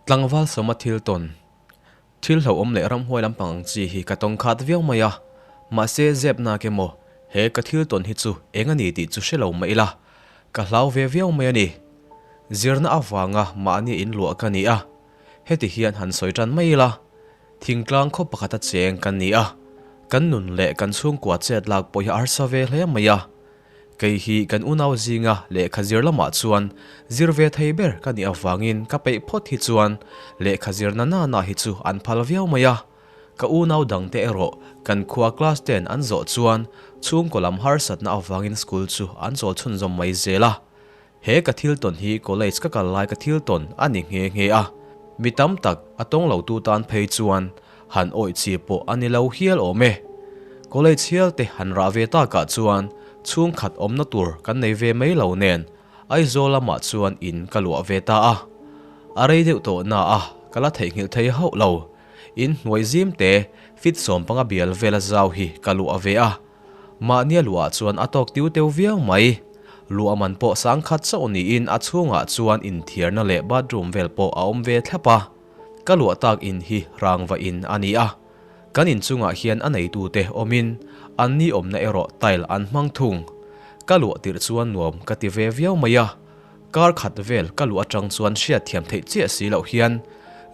Tlangval sawma thil tawn, thil hlauhawm leh ramhuai lampang ang chi hi ka tawng khat viau mai a, mahse zep nak emaw he ka thil tawn hi chu eng a ni tih chu hre lo mah ila, ka hlau ve viau mai a ni. Zirna avanga mahni inluah ka ni a, heti hian han sawi tan mai ila, thingtlang khaw pakhata cheng kan ni a, kan nun leh kan chhungkua chet lak pawh hi a harsa ve hle mai a. Kei hi kan unau zinga lehkha zir lamah chuan zir ve thei ber ka nih avangin ka peih phawt hi chuan lehkha zir na nana hi chu an phal viau mai a. Ka unau dangte erawh kan khua class ten an zawh chuan chhungkaw lam harsatna avangin school chu an chawl chhunzawm mai zel a. He ka thil tawn hi college ka kal lai ka thil tawn a ni nghe nghe a, mi tam tak a tawng lo tu tan phei chuan han awih chi pawh a ni lo hial awm e. College hial te han rah ve takah chuan chhungkhat awmna tur kan nei ve mai lo nen Aizawl lamah chuan in ka luah ve ta a. A rei deuh tawh na a, ka la theihnghilh thei hauh lo. In hnuai zim te fit 15 bial vela zau hi ka luah ve a. Mahnia luah chuan a tawk tiu teu viau mai. Luah man pawh sang khat chauh niin a chhungah chuan inthiarna leh bathroom vel pawh a awm ve thlap a. Ka luah tak in hi rangva in a ni a. Kan inchungah hian a neitute awmin an ni awmna erawh tile an hmang thung. Ka luah tirh chuan nuam ka ti ve viau mai a. Kar khat vel ka luh atang chuan hriatthiam theih chiah si loh hian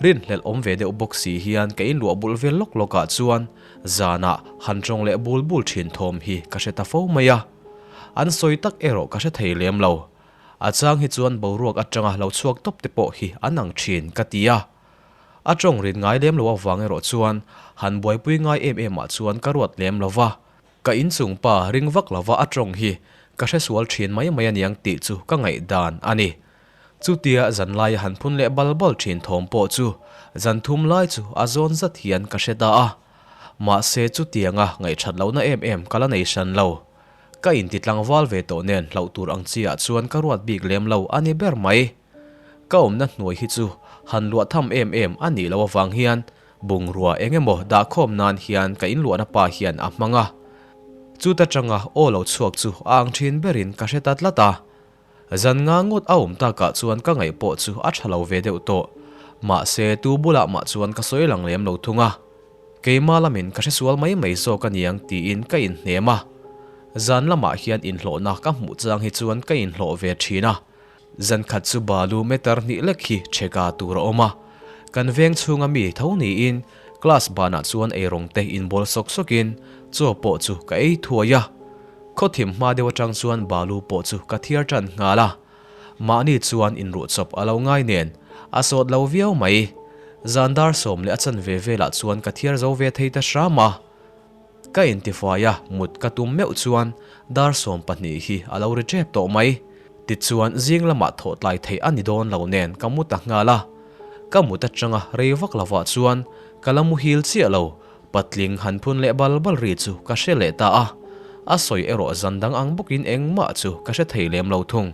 rinhlelh awm ve deuh bawk si hian ka inluah bul vel lawk lawk ah chuan zanah han tawng leh bul bul thin thawm hi ka hre ta fo mai a. An sawi tak erawh ka hre thei lem lo. A chang hi chuan boruak atanga lo chhuak tawp te pawh hi an ang thin ka ti a. A tawng rin ngai lem lo avang erawh chuan han buaipui ngai em em ah chuan ka ruat lem lo va. Ka inchung pa ring vak lova a tawng hi ka hre sual thin mai mai aniang tih chu ka ngaihdan a ni. Chutia zan laia han phun leh bal bal thin thawm pawh chu zan thum lai chu a zawn zat hian ka hre ta a. Mahse chutianga ngaihthat lohna em em ka la nei hran lo. Ka inti tlangval ve tawh nen hlauh tur ang chi ah chuan ka ruat bik lem lo a ni ber mai. Ka awmna hnuai hi chu han luah tham em em a nih loh avang hian Bungrua eng emaw dahkhawm nan hian ka inluahna pa hian a hmang a. Chuta tanga aw lo chhuak chu a ang thin berin ka hre ta tlat a. Zan nga ngawt a awm takah chuan ka ngaih pawh chu a tha lo ve deuh tawh. Mahse tu bulah mah chuan ka sawi lang lem lo thung a. Keimah lamin ka hresual mai mai zawk a niang tiin ka inhnem a. Zan lamah hian inhlawhna ka hmuh chang hi chuan ka inhlawh ve thin a. Zan khat chu balu meter hnih lek hi chheka tur a awm a, kan veng chhunga mi tho niin class banah chuan eirawng te inbawl sawk sawkin chaw pawh chu ka ei thuai a. Khaw thim hma deuh atang chuan balu pawh chu ka thiar tan nghal a, mahni chuan inruh chawp a lo ngai nen a sawt lo viau mai. Zan dar 10 leh a chanve velah chuan ka thiar zo ve thei ta hram a. Ka intifai a, mut ka tum meuh chuan dar 12 hi a lo ri tep tawh mai. Tichuan zing lamah thawh tlai theih a ni dawn lo nen ka mu ta nghal a. Ka mut atanga rei vak lovah chuan ka la muhil chiah lo, patling han phun leh bal bal ri chu ka hre leh ta a. A sawi erawh zan dang ang bawkin engmah chu ka hre thei lem lo thung.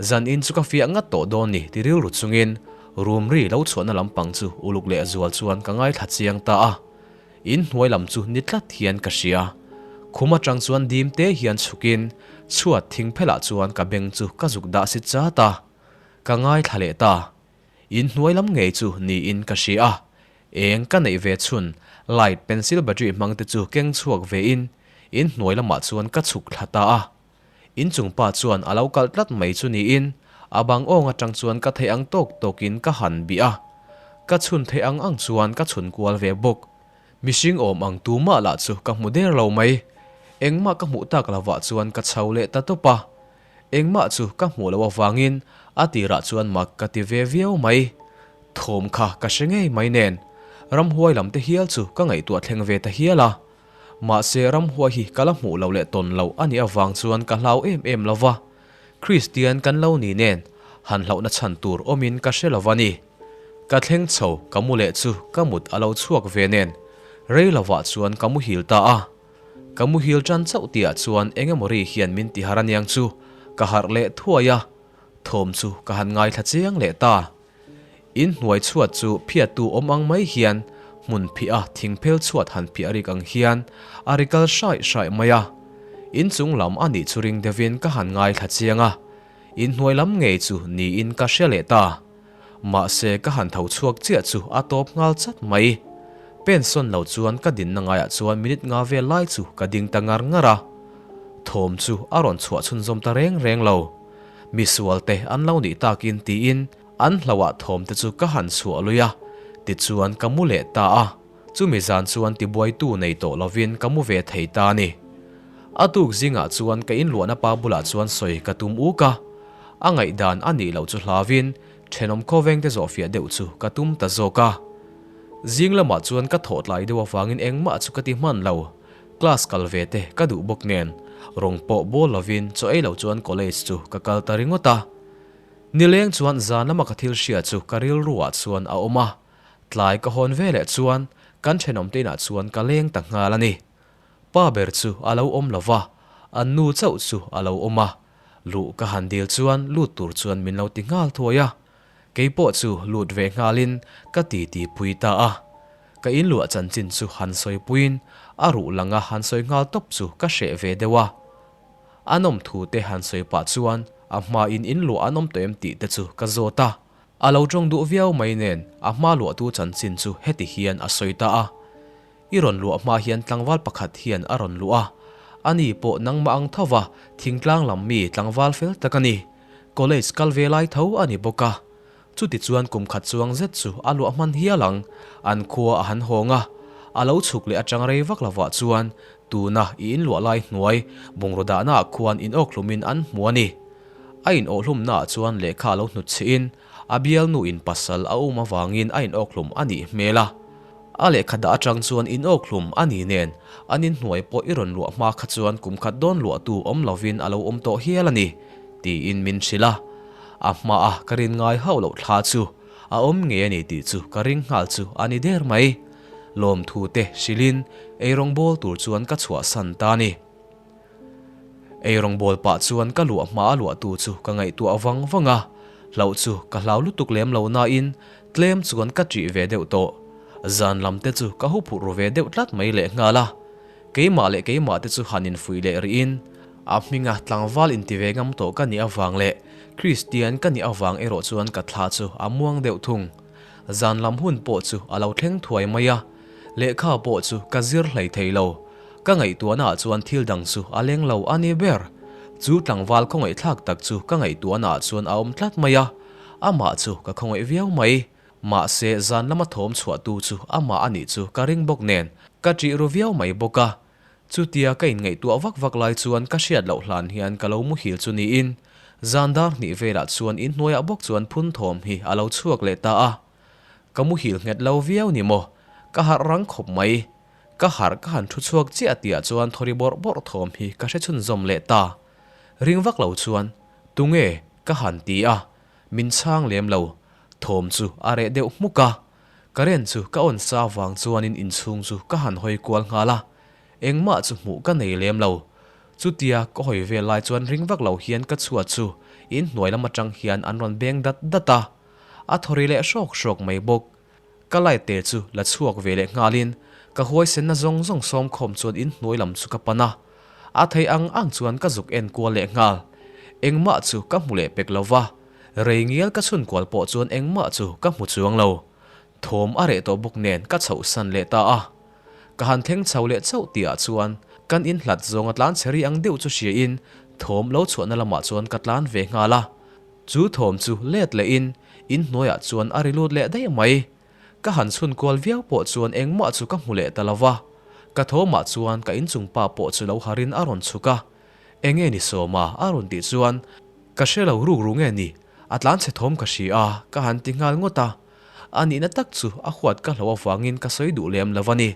Zan in chu ka fiah ngat tawh dawn ni ti rilru chungin room ri lo chhuahna lampang chu uluk leh zual chuan ka ngaithla chiang ta a. In hnuai lam chu ni tlat hian ka hria. Khum atang chuan dim te hian chhukin chhuat thing phelah chuan ka beng chu ka zuk dah si chat a. Ka ngaithla leh ta. In hnuai lam ngei chu niin ka hria a. Eng ka neih ve chhun light pencil battery hmang te chu keng chhuak ve in in hnuai lamah chuan ka chhuk thla ta a. In chung pa chuan a lo kalh tlat mai chu niin a bang awng atang chuan ka theih ang tawk tawkin ka han bih a. Ka chhun theih ang ang chuan ka chhun kual ve bawk. Mihring awm ang tumah lah chu ka hmu der lo mai. Engmah ka hmuh tak lovah chuan ka chho leh ta tawp a. Engmah chu ka hmuh loh avangin a tirah chuan mak ka ti ve viau mai. Thawm kha ka hre ngei mai nen ramhuai lam te hial chu ka ngaihtuah thleng ve ta hial a. Mahse ramhuai hi ka la hmuh loh leh tawn loh a nih avang chuan ka hlau em em lo va, Kristian kan lo ni nen han hlauhna chhan tur awmin ka hre lo va ni. Ka thleng chho ka mu leh chu ka mut a lo chhuak ve nen rei lovah chuan ka muhil ta a. Ka muhil tan chauh tihah chuan eng emaw ri hian min ti harh aniang chu ka harh leh thuai a, thawm chu ka han ngaithla chiang leh ta. In hnuai chhuat chu phiattu awm ang mai hian hmun phih a thing phel chhuat han phiah rik ang hian a ri kal hraih hraih mai a. In chung lam a nih chu ring deuhin ka han ngaithla chiang a, in hnuai lam ngei chu niin ka hre leh ta. Mahse ka han tho chhuak chiah chu a tawp nghal chat mai. Pen sawn lo chuan ka dinna ngaiah chuan minute nga vel lai chu ka ding ta ngar ngar a. Thawm chu a rawn chhuah chhunzawm ta reng reng lo. Misual te an lo nih takin tiin an hlauhah thawm te chu ka han chhuah lui a, tichuan ka mu leh ta a. Chumi zan chuan tibuaitu nei tawh lovin ka mu ve thei ta a ni. A tuk zingah chuan ka inluahna pa bulah chuan sawi ka tum uk a, a ngaihdan a nih loh chu hlauvin thenawm khawvengte zawhfiah deuh chu ka tum ta zawk a. Zing lamah chuan ka thawh tlai deuh avangin engmah chu ka ti hman lo, class kal ve te ka duh bawk nen rawng pawh bawl lovin chaw ei lo chuan college chu ka kal ta ringawt a. Nileng chuan zan lama ka thil hria chu ka rilruah chuan a awm a, Tlai ka hawn ve leh chuan kan thenawmte inah chuan ka leng ta nghal a ni. Pa ber chu a lo awm lo va, an nu chauh chu a lo awm a. Luh ka han dil chuan lut tur chuan min lo ti nghal thuai a. Kei pawh chu lut ve nghalin ka titi pui ta a. Ka inluah chanchin chu han sawi puiin a ruh langa han sawi nghal tawp chu ka hreh ve deuh a. A nawm thu te han sawi pah chuan a hmain inluah an awm tawh em tih te chu ka zawt a. A lo tawng duh viau mai nen a hma luahtu chanchin chu heti hian a sawi ta a, I rawn luah hma hian tlangval pakhat hian a rawn luh a, ani pawh nangmah ang tho va thingtlang lam mi tlangval fel tak a ni. College kal ve lai tho a ni bawk a. Chuti chuan kum khat chuang zet chu a luah hman hial ang, an khua a han hawng a. A lo chhuk leh atang rei vak lovah chuan tuna i inluah lai hnuai bungraw dahnaah khuan inawkhlumin an hmu a ni. A inawhhlumnaah chuan lehkha a lo hnut chhiin a bialnuin pasal a um avangin a inawkhlum a nih hmel a. A lehkha dah atang chuan inawkhlum a ni nen an inhnuai pawh i rawn luah hma kha chuan kum khat dawn luahtu awm lovin a lo awm tawh hial a ni, tiin min hrilh a. A hmaa ka rin ngai hauh loh thla chu a awm ngei a ni tih chu ka ring nghal chu a ni der mai. Lawmthu te hrilhin eirawng bawl tur chuan ka chhuahsan ta a ni. Eirawng bawl pah chuan ka luah hma a luahtu chu ka ngaihtuah vang vang a, hlauh chu ka hlau lutuk lem lo nain tlem chuan ka ṭih ve deuh tawh. Zan lam te chu ka huphurh ru ve deuh tlat mai lehnghal a, keimah leh keimah te chu han infuih leh rihin a hminga tlangval inti ve ngam tawh ka nih avang leh Kristian ka nih avang erawh chuan ka thla chu a muang deuh thung. Zan lam hun pawh chu a lo thleng thuai mai a, lehkha pawh chu ka zir hlei thei lo. Ka ngaihtuahnaah chuan thil dang chu a leng lo a ni ber. Chu tlangval khawngaihthlak tak chu ka ngaihtuahnaah chuan a awm tlat mai a, amah chu ka khawngaih viau mai. Mahse, zan lama thawm chhuahtu chu amah a nih chu ka ring bawk nen, ka ṭih ru viau mai bawk a. Chutia ka inngaihtuah vak vak lai chuan ka hriat loh hlan hian ka lo muhil chu niin, zan dar hnih velah chuan inhnuaiah bawk chuan phun thawm hi a lo chhuak leh ta a. Ka muhil nghet lo viau ni maw? Ka harh rang khawp mai. Ka harh ka han thu chhuak chiah tihah chuan thawri bawrh bawrh thawm hi ka hre chhunzawm leh ta. Ring vak lo chuan, Tunge? ka han ti a, min chhang lem lo. Thawm chu a reh deuh hmuk a. Current chu ka on sa vang chuanin inchhung chu ka han hawi kual nghal a, engmah chu hmuh ka nei lem lo. Chutia ka hawi vel lai chuan ring vak lo hian ka chhuat chu inhnuai lam atang hian an rawn beng dat dat a, a thawri leh hrawk hrawk mai bawk. Ka light te chu la chhuak ve leh nghalin ka huaisenna zawng zawng sawm khawm chuan inhnuai lam chu ka pan a, a theih ang ang chuan ka zuk en kual leh nghal. Engmah chu ka hmu leh pek lo va, rei ngial ka chhun kual pawh chuan engmah chu ka hmu chuang lo. Thawm a reh tawh bawk nen ka chhohsan leh ta a. Ka han thleng chho leh chauh tihah chuan kan inhlat zawnga tlan chhe ri ang deuh chu hriain thawm lo chhuahna lamah chuan ka tlan ve nghal a. Chu thawm chu let lehin inhnuaiah chuan a ri lut leh daih mai. Ka han chhun kual viau pawh chuan engmah chu ka hmu leh ta lo va. Ka thawmah chuan ka inchung pa pawh chu lo harin a rawn chhuk a. Enge ni Sawma a rawn tih chuan ka hre lo ruk ru nge ni, a tlan chhe thawm ka hria a, ka han ti nghal ngawt a. A nihna tak chu a huat ka hloh avangin ka sawi duh lem lo a ni.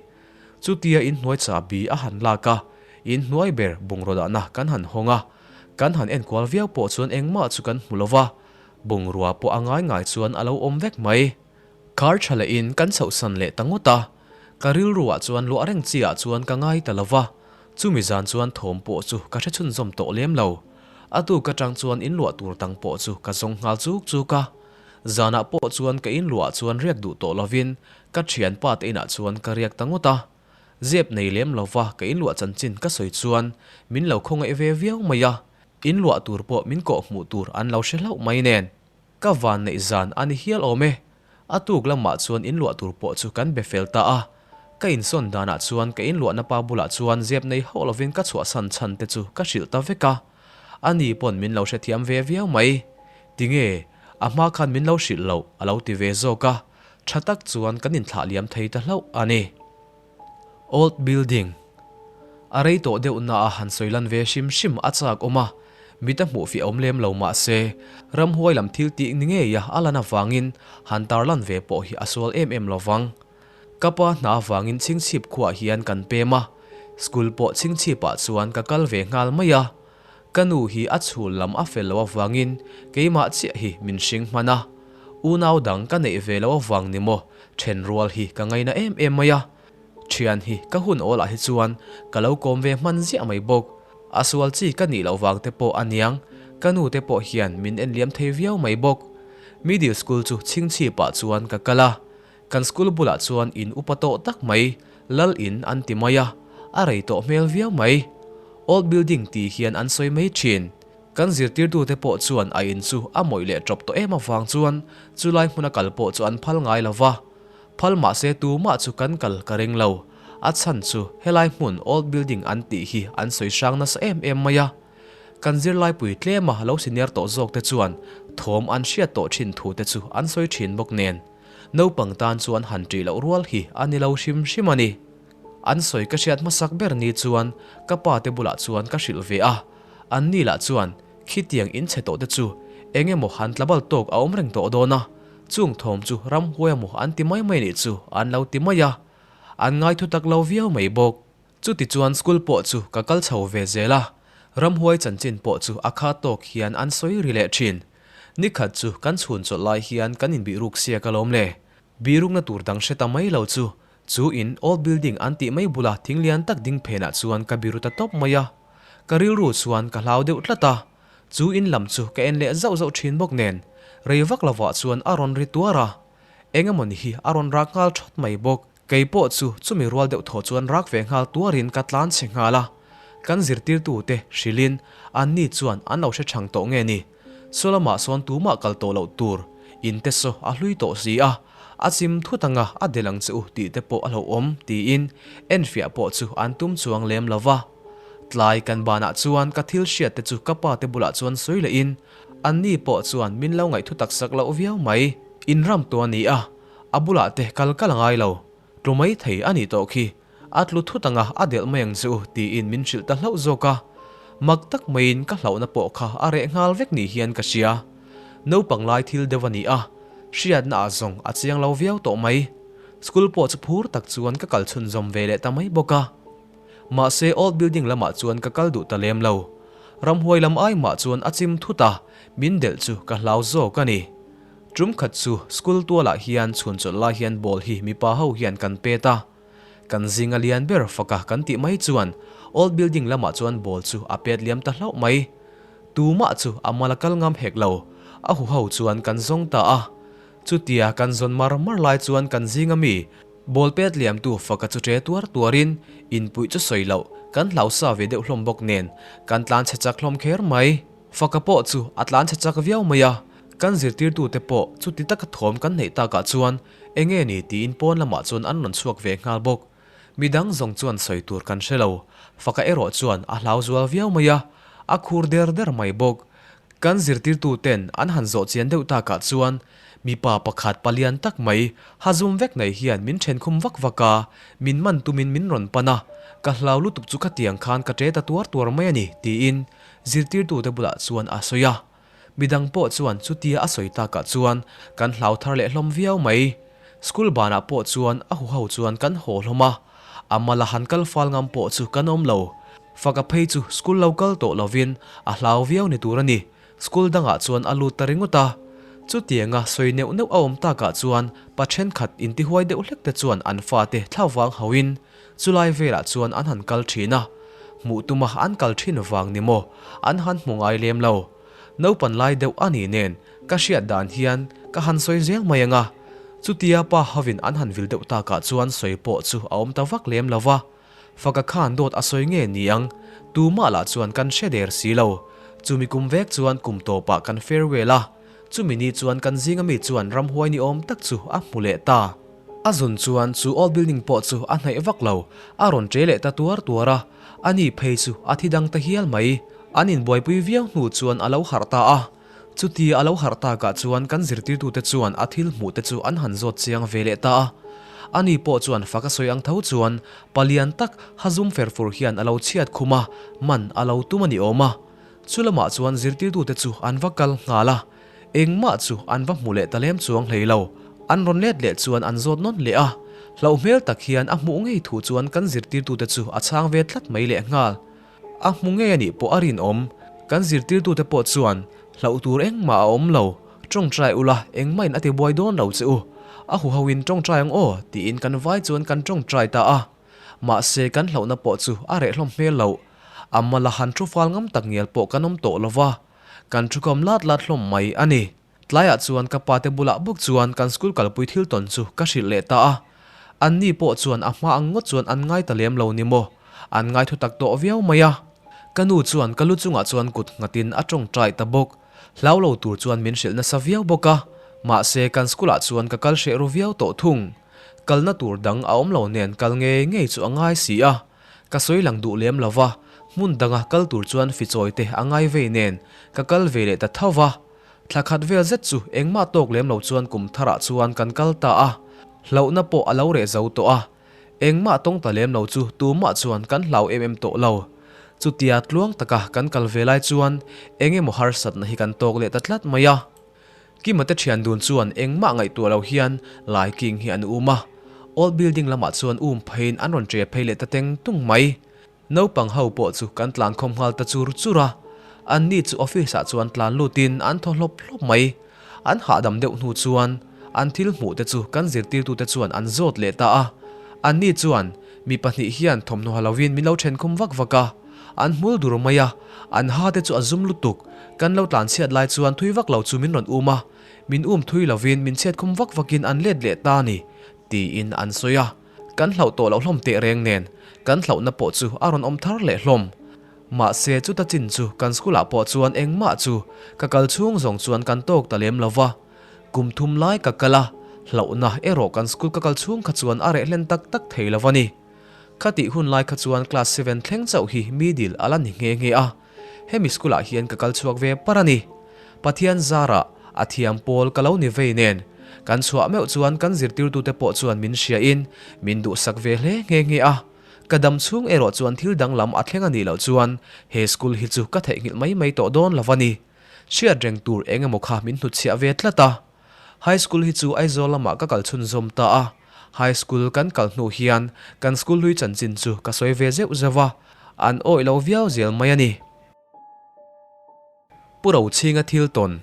Chutia inhnuai chahbi a han lak a, inhnuai ber bungraw dahna kan han hawng a, kan han enkual viau pawh chuan engmah chu kan hmu lo va, bungrua pawh a ngai ngai chuan a lo awm vek mai. Khar tha lehin kan chhohsan leh ta ngawt a, ka rilruah chuan luah reng chi ah chuan ka ngai ta lo va, chumi zan chuan thawm pawh chu ka hre chhunzawm tawh lem lo. A tuk atang chuan inluah tur dang pawh chu ka zawng nghal chuk chuk a, zanah pawh chuan ka inluah chuan riak duh tawh lovin Ka thianpa te inah chuan ka riak ta ngawt a, zep nei lem lova ka inluah chanchin ka sawi chuan min lo khawngaih ve viau mai a, inluah tur pawh min kawh hmuh tur an lo hre hlauh mai nen. Ka vanneih zan a ni hial awm e. A tuk lamah chuan inluah tur pawh chu kan be fel ta a. Ka insawn danah chuan ka inluahna pa bulah chuan zep nei hauh lovin ka chhuahsan chhan te chu ka hrilh ta vek a. Ani pawn min lo hrethiam ve viau mai. Tinge, a hma khan min lo hrilh loh a lo ti ve zawk a. Tha tak chuan kan inthlah liam thei ta hlauh a ni. Old building. A rei tawh deuh na a han sawi lan ve hrim hrim a chak awm a, mit a hmuh fiah awm lem lo mah se, ramhuai lam thil tih ni ngei a a lan avangin han tar lan ve pawh hi a sual em em lo vang. Ka pa hna avangin chhingchhip khuaah hian kan pem a, school pawh chhingchhipah chuan ka kal ve nghal mai a. Ka nu hi a chhul lam a fel loh avangin keimah chiah hi min hring hman a, unau dang ka neih ve loh avang ni maw then rual hi ka ngaina em em mai a. Thian hi ka hun awlah hi chuan ka lo kawm ve hman ziah mai bawk. A sual chi ka nih loh vang te pawh a niang, ka nu te pawh hian min en liam thei viau mai bawk. Middle school chu chhingchhipah chuan ka kal a, kan school bulah chuan in upa tawh tak mai, Lal in an ti mai a, a rei tawh hmel viau mai. Old building tih hian an sawi mai thin. Kan zirtirtute pawh chuan a in chu a mawih leh tawp tawh em avang chuan chulai hmuna kal pawh chu an phal ngai lo va. Phal mahse tumah chu kan kal ka ring lo. A chhan chu helai hmun old building an tih hi an sawi hrang nasa em em mai a. Kan zirlaipui tlema lo senior tawh zawk te chuan thawm an hriat tawh thin thu te chu an sawi thin bawk nen. Naupang tan chuan han ṭih loh rual hi a ni lo hrim hrim a ni. An sawi ka hriat hmasak ber ni chuan ka pa te bulah chuan ka hrilh ve a, anni lah chuan khitiang in chhe tawh te chu eng emaw han tlabal tawk a awm reng tawh dawn a, chung thawm chu ramhuai emaw an ti mai mai nih chu an lo ti mai a, an ngai thutak lo viau mai bawk. Chutichuan school pawh chu ka kal chho ve zel a, ramhuai chanchin pawh chu a kha tawk hian an sawi ri leh thin. Nikhat chu kan chhun chawlh lai hian kan inbihruk siak alawm le. Bihrukna tur dang hre ta mai lo chu, chu in old building an tih mai bula thing lian tak ding phenah chuan ka biru ta tawp mai a. Ka rilru chuan ka hlau deuh tlat a, chu in lam chu ka en leh zauh zauh thin bawk nen, rei vak lovah chuan a rawn ri tuar a. Eng emawni hi a rawn rak nghal thawt mai bawk. Kei pawh chu chumi rual deuh thaw chuan rak ve nghal tuarin ka tlan chhe nghal a, kan zirtirtute hrilhin anni chuan an lo hre chhang tawh nge ni? Saw lamah sawn tumah kal tawh loh tur, in te saw a hlui tawh si a, a chim thut anga a del ang che u tih te pawh a hlauhawm tiin enfiah pawh chu an tum chuang lem lo va. Tlai kan banah chuan ka thil hriat te chu ka pa te bulah chuan sawi lehin anni pawh chuan min lo ngaihthu tak sak loh viau mai. In ram tawh a ni a, A bulah te kal kal a ngai lo, tlu mai thei a nih tawh khi, a tlu thut anga a delh mai ang che u tiin min hrilh ta hlauh zawk a. Mak tak maiin ka hlauhna pawh kha a reh nghal vek ni hian ka hria. Naupang lai thil deuh a ni a, hriatna ah zawng a chiang lo viau tawh mai. School pawh chu phur tak chuan ka kal chhunzawm ve leh ta mai bawk a. Mahse old building lamah chuan ka kal duh ta lem lo. Ramhuai lam ai mah chuan a chim thut a, min delh chu ka hlau zawk a ni. Tum khat chu school tualah hian chhun chawlh lai hian ball hi mipa ho hian kan pet a. Kan zinga lian ber faka kan tih mai chuan old building lamah chuan ball chu a pet liam ta hlauh mai. Tumah chu a mal a kal ngam hek lo, a huho chuan kan zawng ta a. Chutia kan zawn mar mar lai chuan kan zinga mi ball pet liamtu faka chu ṭe tuar tuarin inpuih chu sawi loh kan hlau sa ve deuh hlawm bawk nen kan tlan chhe chak hlawm kher mai. Faka pawh chu a tlan chhe chak viau mai a, kan zirtirtute pawh chuti taka thawm kan neih takah chuan enge ni tiin pawn lamah chuan an rawn chhuak ve nghal bawk. Midang zawng chuan sawi tur kan hre lo, Faka erawh chuan a hlau zual viau mai a, a khur der der mai bawk. Kan zirtirtuten an han zawh chian deuh takah chuan mipa pakhat palian tak mai ha zum vek nei hian min thenkhum vak vak a, min man tumin min rawn pan a, ka hlau lutuk chu khatiang khan ka ṭe ta tuar tuar mai a ni tiin Zirtirtute bulah chuan a sawi a, midang pawh chuan chutia a sawi takah chuan kan hlau thar leh hlawm viau mai. School banah pawh chuan a huho chuan kan haw hlawm a, a mala han kal fal ngam pawh chu kan awm lo. Faka phei chu school lo kal tawh lovin a hlau viau ni tur a ni, school dangah chuan a lut ta ringawt a. Chutianga sawi neuh neuh a awm takah chuan pa thenkhat intihuai deuh hlek te chuan an fate thlavang hauhin Chulai velah chuan an han kal thin a, hmuh tuma an kal thin vang ni maw, an han hmu ngai lem lo. Naupan lai deuh a ni nen ka hriat dan hian ka han sawi zel mai ang a. Chutia pa hovin an han vil deuh takah chuan sawi pawh chu a awm ta vak lem lo va. Faka khan dawt a sawi nge ni ang, tumah lah chuan kan hre der si lo. Chumi kum vek chuan kum tawpah kan farewell a. Chumi ni chuan kan zinga mi chuan ramhuai ni awm tak chu a hmu leh ta. A zun chuan chu old building pawh chu a hnaih vak lo, a rawn ṭe leh ta tuar tuar a, a ni phei chu a thi dang ta hial mai. An inbuaipui viau hnu chuan a lo harh ta a. Chutia a lo harh takah chuan kan zirtirtute chuan a thil hmuh te chu an han zawt chiang ve leh ta a. Ani pawh chuan fak a sawi ang tho chuan palian tak ha zum fer fur hian a lo chhiat khum a, man a lo tum a ni awm a. Chu lamah chuan zirtirtute chu an va kal nghal a, engmah chu an va hmu leh ta lem chuang hlei lo. An rawn let leh chuan an zawt nawn leh a, hlauh hmel tak hian a hmuh ngei thu chuan kan zirtirtute chu a chhang ve tlat mai leh nghal. A hmu ngei a nih pawh a rinawm. Kan zirtirtute pawh chuan hlauh tur engmah a awm lo, tawngtai ula engmahin a tibuai dawn lo che u. A huhoin tawngtai ang aw tiin kan vai chuan kan tawngtai ta a. Mahse kan hlauhna pawh chu a reh hlawm hmel loh. A mala han thu fal ngam tak ngial pawh kan awm tawh lo va, kan thu kawm lat lat hlawm mai a ni. Tlaiah chuan ka pate bulah bawk chuan kan school kalpui thil tawn chu ka hrilh leh ta a. Anni pawh chuan a hma ang ngawt chuan an ngai ta lem lo ni maw? An ngai thu tak tawh viau mai a. Ka nu chuan ka lu chungah chuan kut nghatin a tawngtai ta bawk. Hlau lo tur chuan min hrilh nasa viau bawk a. Mahse kan school ah chuan ka kal hreh ru viau tawh thung. Kalna tur dang a awm lo nen kal ngei ngei chu a ngai si a. Ka sawi lang duh lem lo va, hmun danga kal tur chuan fichawi te a ngai vei nen ka kal ve leh ta tho va. Thla khat vel zet chu engmah tawk lem lo chuan kum tharah chuan kan kal ta a, hlauhna pawh a lo reh zo tawh a. Engmah tawng ta lem lo chu tumah chuan kan hlau em em tawh lo. Chutia tluang taka kan kal ve lai chuan eng emaw harsatna hi kan tawk leh ta tlat mai a. Kima te thian dun chuan engmah ngaihtuah lo hian Lai King hi an um a, Old Building lamah chuan um pheiin an rawn ṭe phei leh ta teng tung mai. Naupang ho pawh chu kan tlan khawm nghal ta chur chur a, anni chu office ah chuan tlan lutin an thaw hlawp hlawp mai. An hahdam deuh hnu chuan an thil hmuh te chu kan zirtirtute chuan an zawt leh ta a, anni chuan mi pahnih hian thawmhnaw ha lovin min lo then khum vak vak a, an hmul dur mai a, an ha te chu a zum lutuk, kan lo tlan chhiat lai chuan thui vak lo chu min rawn um a, min um thui lovin min chhiat khum vak vakin an let leh ta a ni, tiin an sawi a. Kan hlauh tawh loh hlawm teh reng nen, kan hlauhna pawh chu a rawn awm thar leh hlawm. Mahse chuta chin chu kan school ah pawh chuan engmah chu ka kal chhung zawng chuan kan tawk ta lem lo va. Kum thum lai ka kal a, hlauhna erawh kan school ka kal chhung kha chuan a reh hlen tak tak thei lo a ni. Khatih hun lai kha chuan class seven thleng chauh hi middle a la ni nghe nghe a. Hemi school ah hian ka kal chhuak ve par a ni. Pathian zarah a thiam pawl ka lo ni vei nen, kan chhuah meuh chuan kan zirtirtute pawh chuan min hriain min duhsak ve hle nghe nghe a. Ka dam chhung erawh chuan thil danglam a thleng a nih loh chuan he school hi chu ka theihnghilh mai mai tawh dawn lo a ni. Hriat reng tur eng emaw kha min hnutchhiah ve tlat a. High school hi chu Aizawl lamah ka kal chhunzawm ta a, high school kan kal hnu hian kan school hlui chanchin chu ka sawi ve zeuh zeuh a, an awih lo viau zel mai a ni. Pu Rochhinga thil tawn.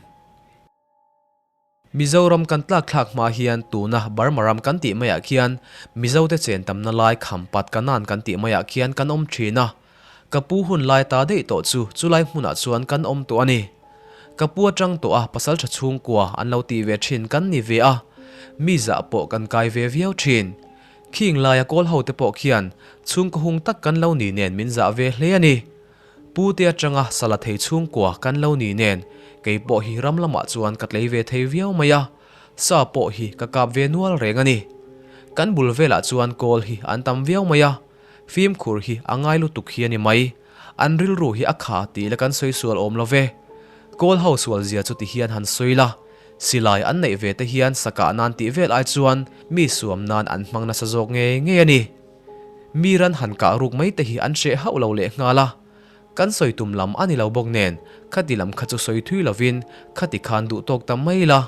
Mizoram kan tlak thlak hma hian tuna Burma ram kan tih maiah khian Mizote chen tamna lai Khampat Kanan kan tih maiah khian kan awm thin a, Ka pu hun lai ta daih tawh chu chulai hmunah chuan kan awm tawh a ni. Ka pu atang tawh a pasaltha chhungkua an lo tih ve thin kan ni ve a, mi zah pawh kan kai ve viau thin. Khing laia kawl ho te pawh khian chhungkaw hung tak kan lo ni nen min zah ve hle a ni. Pu te atanga sala thei chhungkua kan lo ni nen kei pawh hi ram lamah chuan ka tlei ve thei viau mai a, sa pawh hi ka kap ve nual reng a ni. Kan bul velah chuan kawl hi an tam viau mai a, Fimkhur hi a ngai lutuk hi a ni mai. An rilru hi a kha tih la kan sawi sual awm lo ve. Kawl ho sual zia chu ti hian han sawi la. Silai an neih ve te hian sakah nan tih vel ai chuan mi suam nan an hmang nasa zawk ngei ngei a ni. Mi ran han kah ruk mai te hi an hreh hauh lo leh nghal a. Kan sawi tum lam a ni lo bawk nen khati lam kha chu sawi thui lovin khati khan duh tawk ta mai la.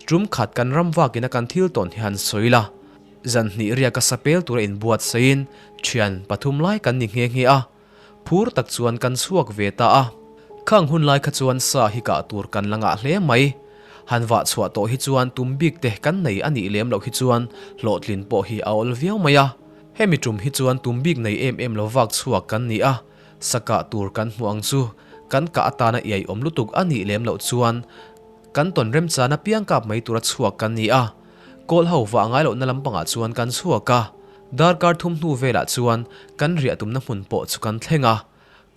Tum khat kan ram vakin a kan thil tawn hi han sawi la, zan hnih riak a sapel tura inbuatsaiin thian pathum lai kan ni nghe nghe a, phur tak chuan kan chhuak ve ta a. Khang hun lai kha chuan sa hi kah tur kan la ngah hle mai. Han vah chhuah tawh hi chuan tum bik te kan nei a nih lem loh hi chuan hlawhtlin pawh hi a awl viau mai a. Hemi tum hi chuan tum bik nei em em lo vak chhuak kan ni a, sa kah tur kan hmuh ang chu kan kah atana iai awm lutuk a nih lem loh chuan Kan tawn remchana piang kap mai tura chhuak kan ni a, kawl ho vah ngai lohna lampangah chuan kan chhuak a, darkar thum hnu velah chuan kan riah tumna hmun pawh chu kan thleng a.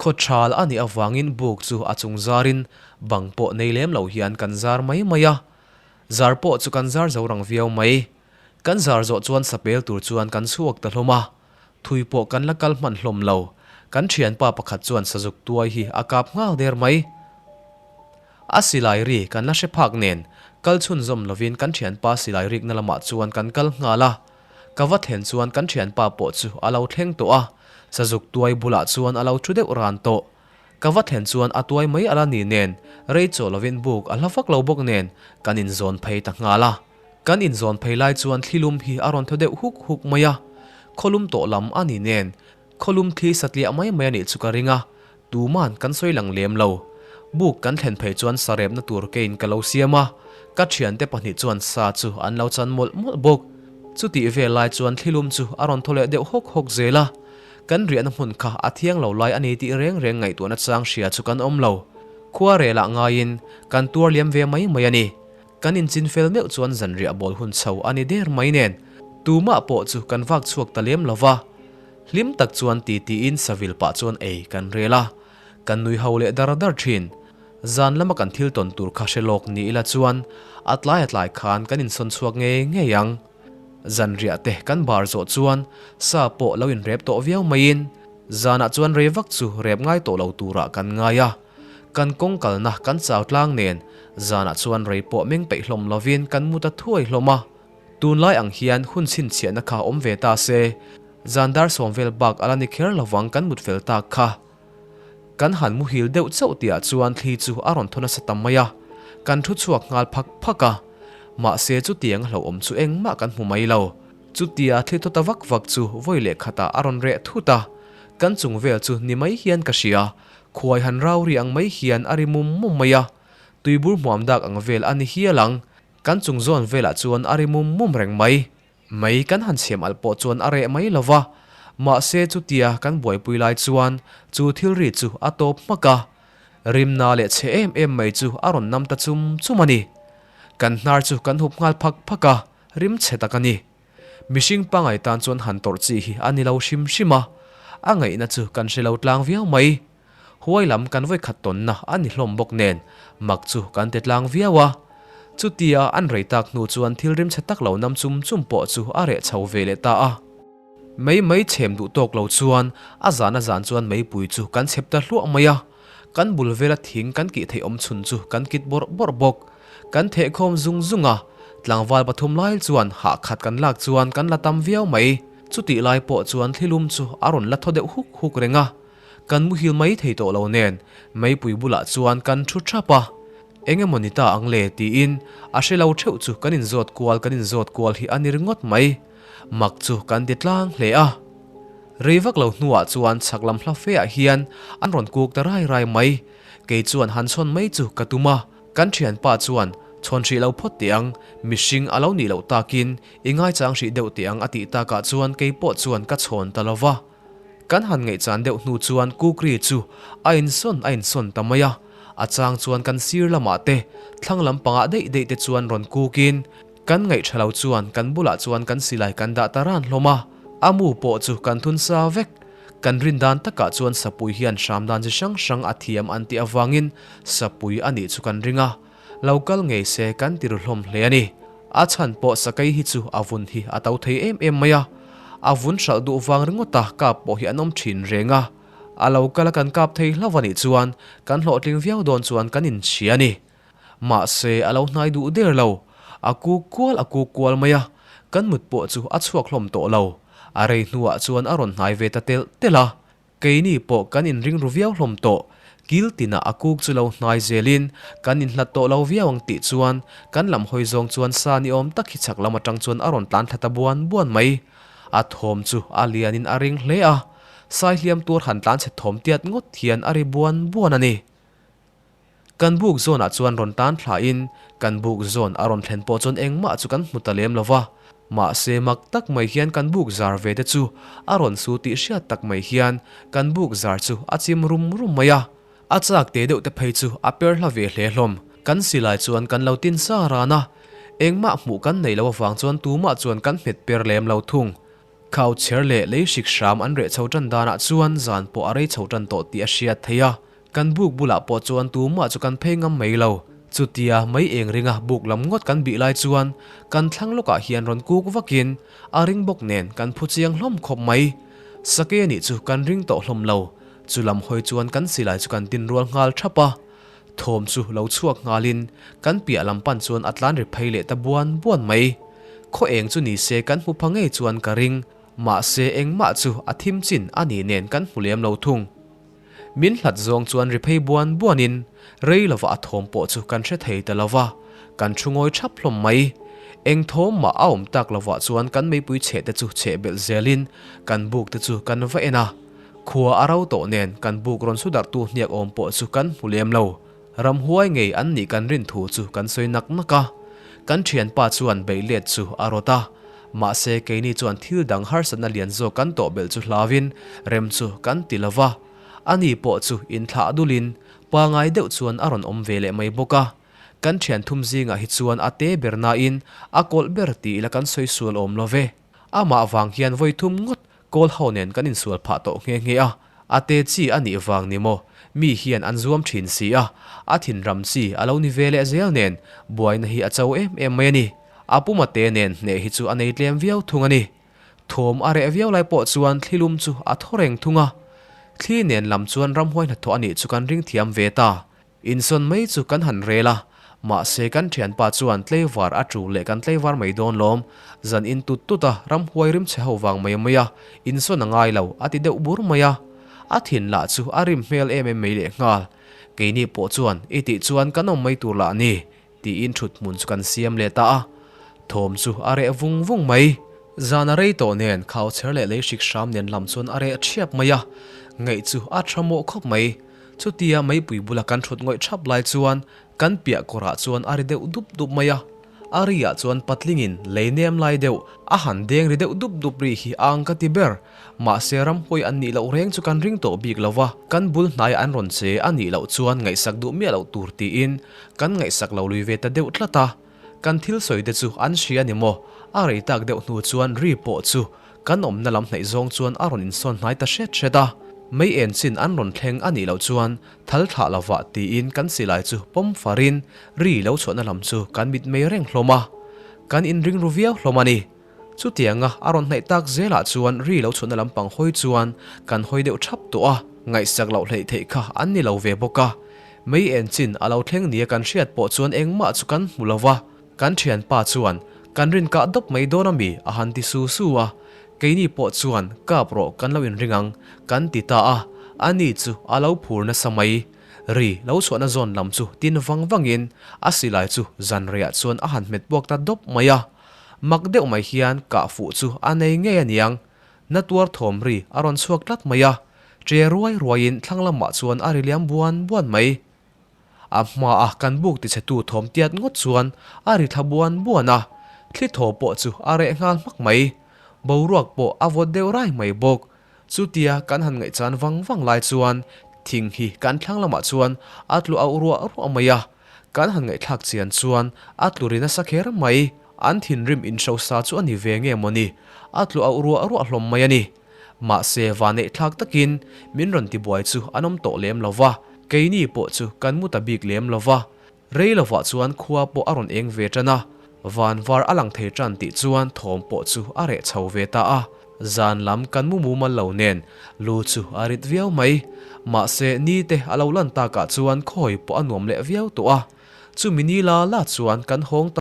Khawthal a nih avangin buk chu a chung zarin bang pawh nei lem lo hian kan zar mai mai a. Zar pawh chu kan zar zo rang viau mai. Kan zar zawh chuan sapel tur chuan kan chhuak ta hlawm a. Thui pawh kan la kal hman hlawm lo. Kan thianpa pakhat chuan sazuk tuai hi a kap nghal der mai. A silai ri kan la hre phak nen kal chhunzawm lovin kan thianpa silai rikna lamah chuan kan kal nghal a. Ka va thlen chuan kan thianpa pawh chu a lo thleng tawh a, sazuk tuai bulah chuan a lo thu deuh ran tawh. Ka va thlen chuan a tuai mai ala ni nen rei chaw lovin buk a hla vak lo bawk nen kan inzawn phei ta nghal a. Kan inzawn phei lai chuan thlilum hi a rawn thaw deuh huk huk mai a, khawlum tawh lam a ni nen Khawlum thli satliah mai mai a nih chu ka ring a, tuman kan sawi lang lem lo. Buk kan thlen phei chuan sa repna tur keiin ka lo siam a, ka thiante pahnih chuan sa chu an lo chan mawlh mawlh bawk. Chutih vel lai chuan thlilum chu a rawn thaw leh deuh hawk hawk zel a, kan riahna hmun kha a thiang lo lai a ni tih reng reng ngaihtuahna chang hria chu kan awm lo. Khua relah ngaiin kan tuar liam ve mai mai a ni. Kan inchin fel meuh chuan zanriah bawl hun chho a ni der mai nen, tumah pawh chu kan vak chhuak ta lem lo va. Hlim tak chuan ti tiin savil pah chuan ei kan rel a, kan nui ho leh dar dar thin. Zan lama kan thil tawn tur kha hre lawk ni ila chuan a tlai a tlai khan kan insawn chhuak ngei ngei ang. Zanriah te kan bar zawh chuan sa pawh lo inrep tawh viau maiin zanah chuan rei vak chu rep ngai tawh lo turah kan ngai a. Kan kawng kalna kan chau tlang nen zanah chuan rei pawh meng peih hlawm lovin kan mu ta thuai hlawm a. Tunlai ang hian hun chhinchhiahna kha awm ve ta se, zan dar sawm vel bak a la ni kher lovang kan mut fel tak kha. Kan han muhil deuh chauh tihah chuan thli chu a rawn thaw nasa ta mai a, kan thu chhuak nghal phak phak a. Mahse chutiang a hlauhawm chu engmah kan hmu mai lo. Chutia thli thaw ta vak vak chu vawi leh khatah a rawn reh thut a, kan chung vel chu ni mai hian ka hria, khuai han rau ri ang mai hian a ri mum mum mai a, tuibur hmuam dak ang vel a ni hial ang. Kan chung zawn velah chuan a ri mum mum reng mai. Mei kan han chhem alh pawh chuan a reh mai lo va, mahse chutia kan buaipui lai chuan chu thil ri chu a tawp hmak a. Rimna leh chhe em em mai chu a rawn nam ta chum chum a ni. Kan hnar chu kan hup nghal phak phak a, rim chhe tak a ni. Mihring pangai tan chuan han tawrh chi hi a ni lo hrim hrim a, a ngaihna chu kan hre lo tlang viau mai. Huai lam kan vawikhat tawnna a ni hlawm bawk nen mak chu kan ti tlang viau a. Chutia an rei tak hnu chuan thil rimchhe tak lo nam chum chum pawh chu a reh chho ve leh ta a. Mei mai chhem duh tawk lo chuan a zan a zan chuan meipui chu kan chhep ta hluah mai a. Kan bul vela thing kan kih theih awm chhun chu kan kit bawrh bawrh bawk. Kan thehkhawm zung zung a, tlangval pathum lai chuan hah khat kan lak chuan kan la tam viau mai. Chutih lai pawh chuan thlilum chu a rawn la thaw deuh huk huk reng a. Kan muhil mai thei tawh lo nen meipui bulah chuan kan thu thap a, eng emaw ni ta ang le tiin a hre lo theuh chu kan inzawt kual kan inzawt kual hi a ni ringawt mai. Mak chu kan ti tlang hle a. Rei vak lo hnuah chuan chhak lam hla feah hian an rawn kuk ta rai rai mai. Kei chuan han chhawn mai chu ka tum a, kan thianpa chuan chhawn hrih lo phawt teh ang, mihring a lo nih loh takin i ngaichang hrih deuh teh ang a tih takah chuan kei pawh chuan ka chhawn ta lo va. Kan han ngaihchan deuh hnu chuan kukri chu a insawn a insawn ta mai a, a chang chuan kan sir lamah te, thlang lampangah daih daih te chuan rawn kukin kan ngaihṭha lo chuan kan bulah chuan kan silai kan dah ta ran hlawm a, a mu pawh chu kan thun sa vek. Kan rin dan takah chuan sapui hian hram dan chi hrang hrang a thiam an tih avangin sapui a nih chu kan ring a, lo kal ngei se kan ti ru hlawm hle a ni. A chhan pawh sakei hi chu a vun hi a to thei em em mai a, a vun hralh duh vang ringawta kap pawh hi an awm thin reng a, a lo kal a kan kap thei hlauh a nih chuan kan hlawhtling viau dawn chuan kan inchhia a ni. Mahse a lo hnai duh der lo, a kuk kual a kuk kual mai a, kan mut pawh chu a chhuak hlawm tawh lo. A rei hnuah chuan a rawn hnai ve ta telh telh a, Keini pawh kan inring ru viau hlawm tawh. Kil tinah a kuk chu lo hnai zelin kan inhlat tawh lo viau ang tih chuan kan lam hawi zawng chuan sa ni awm tak hi chhak lam atang chuan a rawn tlan thla ta buan buan mai. A thawm chu a lianin a ring hle a, sai hliam tur han tlan chhe thawm tiat ngawt hian a ri buan buan a ni. Kan buk zawnah chuan rawn tan thlain kan buk zawn a rawn thlen pawh chuan engmah chu kan hmu ta lem lo va. Mahse mak tak mai hian kan buk zar ve te chu a rawn su tih hriat tak mai hian kan buk zar chu a chim rum rum mai a. A chak te deuh te phei chu a per hla ve hle hlawm. Kan silai chuan kan lo tin sa ran a, engmah hmuh kan neih loh avang chuan tumah chuan kan hmet per lem lo thung. Khau chher leh lei hrik hram an reh chho tan danah chuan zan pawh a rei chho tan tawh tih a hriat theih a. Kan buk bulah pawh chuan tumah chu kan phei ngam mai lo. Chutia mei eng ringa buk lam ngawt kan bih lai chuan kan thlang lawkah hian rawn kuk vakin a ring bawk nen kan phu chiang hlawm khawp mai. Sake nih chu kan ring tawh hlawm lo. Chu lam hawi chuan kan silai chu kan tin rual nghal thap a. Thawm chu lo chhuak nghalin kan piah lam pan chuan a tlan ri phei leh ta buan buan mai. Khaw eng chu ni se kan hmu pha ngei chuan ka ring, mahse engmah chu a thim chin a nih nen kan hmu lem lo thung. Min hlat zawng chuan ri phei buan buanin rei lova a thawm pawh chu kan hre thei ta lova, kan thu ngawi thap hlawm mai. Eng thawm mah a awm tak lovah chuan kan meipui chheh te chu chheh belh zelin kan buk te chu kan va en a. Khua a ro tawh nen kan buk rawn su darhtu hniak awm pawh chu kan hmu lem lo. Ramhuai ngei an nih kan rin thu chu kan sawi nak nak a. Kan thianpa chuan beih let chu a rawt a. Mahse keini chuan thil dang harsatna lian zawk kan tawh belh chu hlauin rem chu kan ti lo va. Ani pawh chu inthlah dulin pangai deuh chuan a rawn awm ve leh mai bawk a. Kan thian thum zingah hi chuan a te ber nain a kawlh ber ti ila kan sawi sual awm lo ve. Amah vang hian vawi thum ngawt Kawl ho nen kan insual phah tawh nghe nghe a, a te chi a nih vang ni maw, mi hian an zuam thin si a, a thinram chi a lo ni ve leh zel nen buaina hi a cho em em mai a ni. A puma te nen hneh hi chu a nei tlem viau thung a ni. Thawm a reh viau lai pawh chuan thlilum chu a thaw reng thung a, thli nen lam chuan ramhuai hnathawh a nih chu kan ring thiam ve ta. Insawn mai chu kan han rel a, mahse kan thianpa chuan tleivar a tul leh kan tleivar mai dawn lawm, zan in tut tut a ramhuai rim chhe ho vang mai mai a, insawn a ngai lo a ti deuh bur mai a. A thin lah chu a rim hmel em em mai lehnghal. Keini pawh chuan i tih chuan kan awm mai tur lah a ni. Tiin thut hmun chu kan siam leh ta a, thawm chu a reh vung vung mai. Zan a rei tawh nen khau chher leh lei hrik hram nen lam chuan a reh thiap mai a, ngaih chu a tha mawh khawp mai. Chutia meipui bula kan thut ngawih thap lai chuan kan piah kawrah chuan a ri deuh dup dup mai a, a ri ah chuan patlingin lei nem lai deuh a han deng ri deuh dup dup ri hi a ang ka ti ber. Mahse ramhuai an nih loh reng chu kan ring tawh bik lo va, kan bul hnaiah an rawn che a nih loh chuan ngaihsak duh miah loh tur tiin kan ngaihsak lo lui ve ta deuh tlat a. Kan thil sawi te chu an hria ni maw? A rei tak deuh hnu chuan ri pawh chu kan awmna lam hnaih zawng chuan a rawn insawn hnai ta hret hret a. Mei en chin an rawn thleng a nih loh chuan thal thlah lovah tiin kan silai chu pawm farin ri lo chhuahna lam chu kan mitmei reng hlawm a. Kan inring ru viau hlawm a ni. Chutianga a rawn hnaih tak zelah chuan ri lo chhunna lampang hawi chuan kan hawi deuh thap tawh a, ngaihsak loh hleih theih kha an ni lo ve bawk a. Mei en chin a lo thleng nia kan hriat pawh chuan engmah chu kan hmu lo va, kan thianpa chuan kan rin kah dawp mai dawn a mi a han ti su su a, keini pawh chuan kap rawh kan lo inring ang kan ti ta a, ani chu a lo phur nasa mai. Ri lo chhuahna zawn lam chu tin vang vangin a silai chu zanreiah chuan a han hmet puak ta dawp mai a. Mak deuh mai hian kah fuh chu a nei ngei a niang. Na tuar thawm ri a rawn chhuak tlat mai a, che ruai ruaiin thlang lamah chuan a ri liam buan buan mai. A hmaa kan buk tichhetu thawm tiat ngawt chuan a ri thla buan buan a, thli thaw pawh chu a reh nghal hmak mai. Boruak pawh a vawt deuh rai mai bawk. Chutia kan han ngaihchan vang vang lai chuan thing hi kan thlang lamah chuan a tlu auh ruah ruah mai a, kan han ngaihthlak chian chuan a tlu ri nasa kher mai. An thinrim inhrosa chu a ni ve nge mawni, a tlu auh ruah ruah hlawm mai a ni. Mahse vaneihthlak takin min rawn tibuai chu an awm tawh lem lo va, keini pawh chu kan mu ta bik lem lo va. Rei lovah chuan khua pawh a rawn eng ve tan a, van var a lang thei tan tih chuan thawm pawh chu a reh chho ve ta a. Zan lam kan mu mumal lo nen lu chu a rit viau mai. Mahse ni te a lo lan takah chuan khawi pawh a nuam leh viau tawh a. Chumi ni la la chuan kan hawng ta.